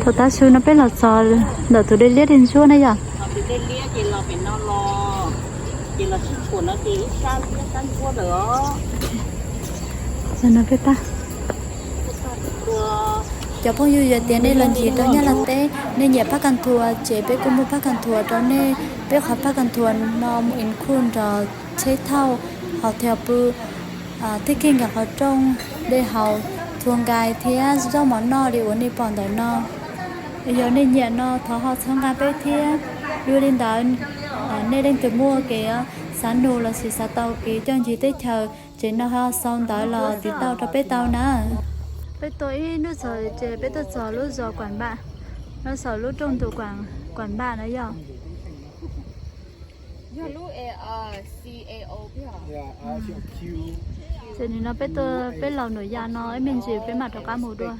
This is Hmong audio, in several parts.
Thaum tav su no peb los txog ntawm tus dej liab dej ntsuab na yom. Cov phooj ywg, yog tias nej los ncig rau Nyab Laj teb, nej nyiam phab Kham Thuam ces peb kuj muaj phab Kham Thuam rau nej. Peb qhov phab Kham Thuam no mus include nrog tsheb thauj, hos thiab pw, thib kig nkag qhov rooj, dej haus, thua nkais thiab zaub mov noj li uas nej pom ntawm no. Yog nej nyiam no thov ho txhawb nqa peb thiab. Dua li ntawd, nej leej twg muaj kev xav nug lossis xav tau kev coj ncig teb chaws, ces no ho sau ntawv los tiv tauj rau peb tau na. Peb tuaj ib hnub txog ces peb tuaj txog lub zos Kuam Npam, no saum lub rooj ntug Kuam Npam na yom. Ces nim no peb tuaj peb laus nuam yaj no ib me ntsis peb mam rov qab mus dua.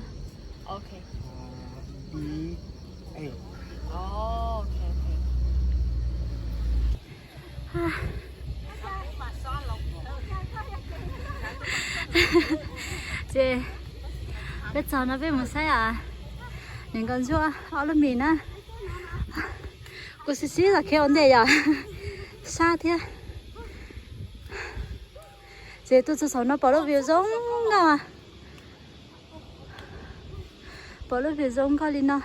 Ces peb txog no peb mus saib, a, niam nkauj ntsuab ob lub mis na. Kuv sib sib zog khiav ua ntej yom, sab thiab. Ces tuaj txog saum no pom lub view zoo nkauj, pom lub view zoo nkauj li no.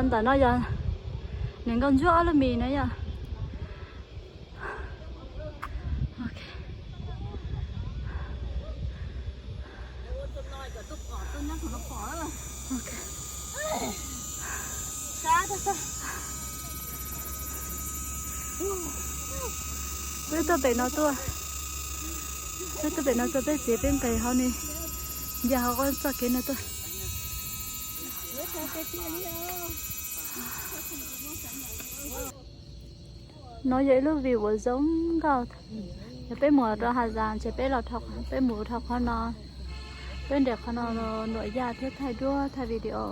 Ntawm no yog niam nkauj ntsuab ob lub mis na yom. Peb tuaj pem no tuaj, peb tuaj pem no tuaj peb txiv peb nqis hauv ni, nce hauv qhov txoj kev no tuaj. No yog ib lub view uas zoo nkauj. Yog peb mus rau Has Zas ces peb los, peb mus rau qhov no, peb nres qhov no nuam yaj thiab thaij duab thaij video.